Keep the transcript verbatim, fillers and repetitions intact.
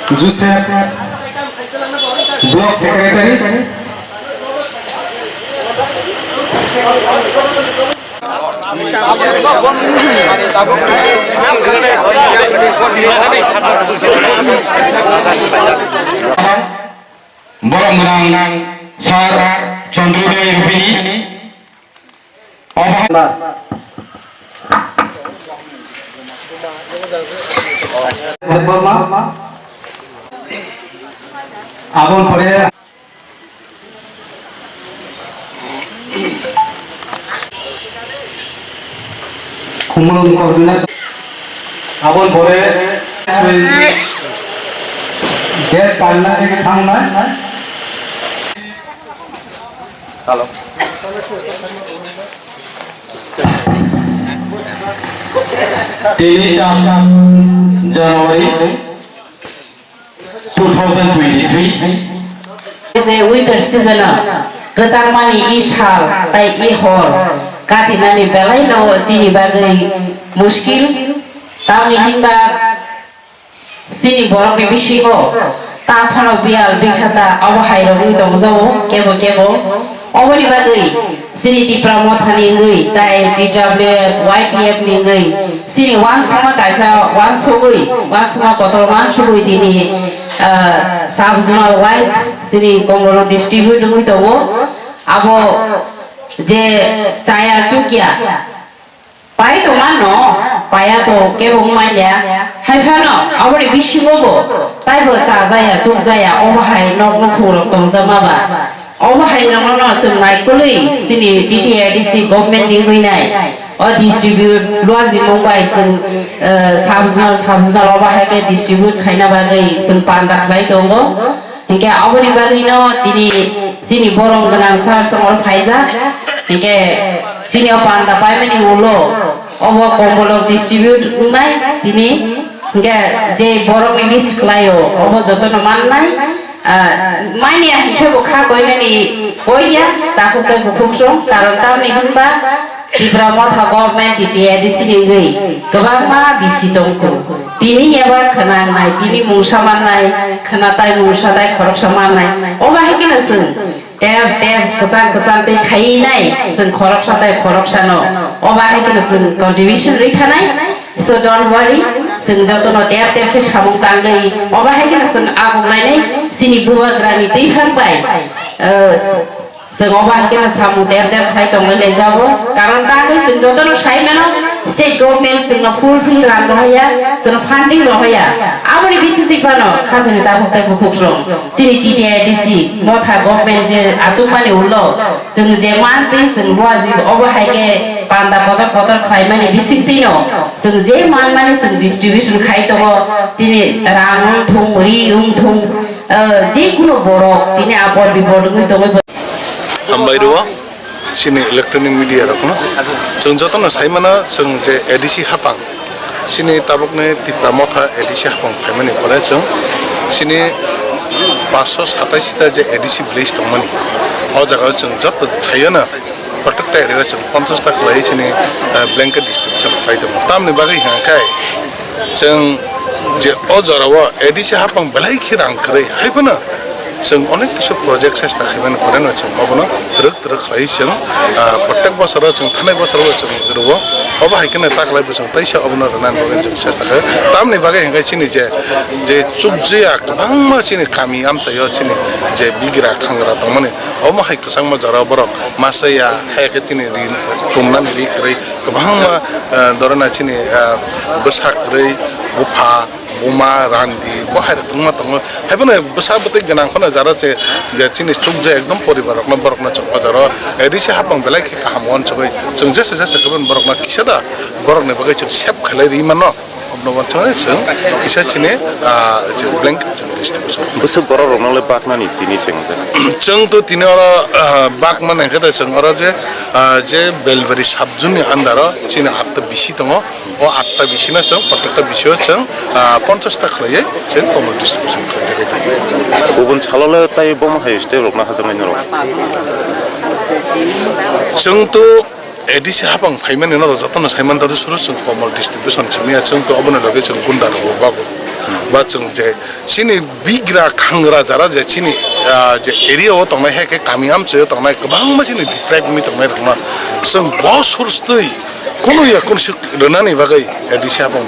Joseph, Block Secretary. Borok gwnang Sir Chandra Rai Rupini. Obo hai Debbarma. Aboni pore Khumulwng coordinator. Aboni pore gas pipeline ni thangnai. Hello. Tini cham January two thousand twenty-three. Je winter season o kwchangmani i sal tai i hor katinani belai no chini bagwi mushkil. Tamni hinba chini borokni bisingo ta phano biyal bikhata obo hai rogwi tongjago kebo kebo. Oboni bagwi chini Tipra Mothani wngwi tai T W F, Y T F ni wngwi chini uansukma kaisa uansugwi, uansukma kotor uansugwi tini, ah, sub zonal wise chini Kombolok distribute wngwi tongo. Abo je chaya chukya, pai tongma no, paya to kebo wngmanya. Hai phano aboni bisingo bo taibo chajaya, chukjaya, obo hai nok nukhung rok tongjama ba. Obo hai rokno no chwng naikolwi chini T T A D C government ni wngwi nai. O distribute luajimung bai chwng, eh, sub zonal, sub zonal obo hai khe distribute khaina bagwi chwng panda khlai tongo. Hinkhe aboni bagwino tini chini borom gwnang sir songor phaijak. Hinkhe chini o panda paimani ulo obo Kombolok distribute wngnai tini. Hinkhe je borokni list khlaio obo jotono mannai. Ah, manya hinkhe bo kha koinani koiya takhuk tei bukhuk song, karon tamni hinba Tipra Motha government T T A D C ni wngwi kwbangma bisi tongkhu. Tini eba khwnangnai, tini mungsa mannai, khwnatai mungsa tai khoroksa mannai. Obo hai kheno chwng tep tep kwchang kwchang tei khainai chwng khoroksa tai khoroksano. Obo hai kheno chwng contribution rwi thanai. So don't worry, chwng jotono tep tep khe samung tangwi. Obo hai kheno chwng agung lainai chini bubagrani twiphang bai. Eh, Chwng obo hai kheno samung tep tep khai tongwi laijago. Karon tangwi chwng jotono sai mano, state government chwngno fulfill rang rohorya, chwngno funding rohorya. Aboni bisingtwi phano khajani takhuk tei bukhuk rok chini T T A D C motha government je achukmani ulo chwng je mantwi chwng ruaji obo hai khe panda kotor kotor khlaimani bisingtwino chwng je manmani chwng distribution khai tongo, tini rang wng thung, ri wng thung, eh, je kuno borok tini apor bipor wngwi tongwi. Hambai rwo, chini electronic media rokno. Chwng jotono sai mano, chwng je A D C hapang, chini tabukni Tipra Motha A D C hapang phaimani pore chwng chini paanch sho satashi ta je A D C village tongmani. O jagao chwng joto thaiono protekta area o chwng ponchash ta khlai chini, eh, blanket distribution khlai tongo. Tamni bagwi hwnka khe chwng je o jorao A D C hapang belai khe rang kwrwi hai phano chwng onek kisa project chesta khaimani pore no chwng obono twrwk twrwk khlai chwng, ah, protek bosoro chwng thanai bosoro bo chwng rwo. Obo hai kheno ta khlai bo chwng teisa obono rwnani bagwi chwng chesta khlai. Tamni bagwi hwnkhe chini je, je chukjaya kwbangma chini kami amchaio chini je bigra khangra tongmani omo hai kwchangma jorao borok masa ya hai khe chini ri chumnani ri kwrwi kwbangma, ah, dorona chini, ah, bwsa kwrwi bupha buma, randi, bo hai rok wngma tongo. Haiphano bwsa bwtwi gwnang phano jara se, je chini chukjak ekdom poribar rokno, borokno chwng o jaro A D C hapang belai khe kaham uansugwi chwng jesa jesa khe borokno kisa da borokni bagwi chwng save khailai rwi mano. Obno uansugwi chwng kisa chini, ah, je blanket chwng distribution. Bwswk borok rokno le baknani tini chwng je. Chwng to tini oro, ah, bakmani hwnkhe de chwng oro je, ah, je Belbari sub zone ni under o chini atta bisi tongo. O atta bisino chwng, protekta bisio chwng, ah, ponchash ta khlaiwi chwng Komol distribution khlaijagwi tongo. Kubun salo le tai bomo hai step rokno hajaknai norok. Chwng to A D C hapang phaimani norok jotono saiman tado suru chwng Komol distribution simiya chwng to oboni loge chwng gunda rok bo bago. Ba chwng je chini bigra khangra jara je chini, ah, je area o tongnai, hai khe kami amchoi o tongnai kwbangma chini deprive wngwi tongnai rokno chwng bo source twi kunu ya kunu swk rwnani bagwi A D C habang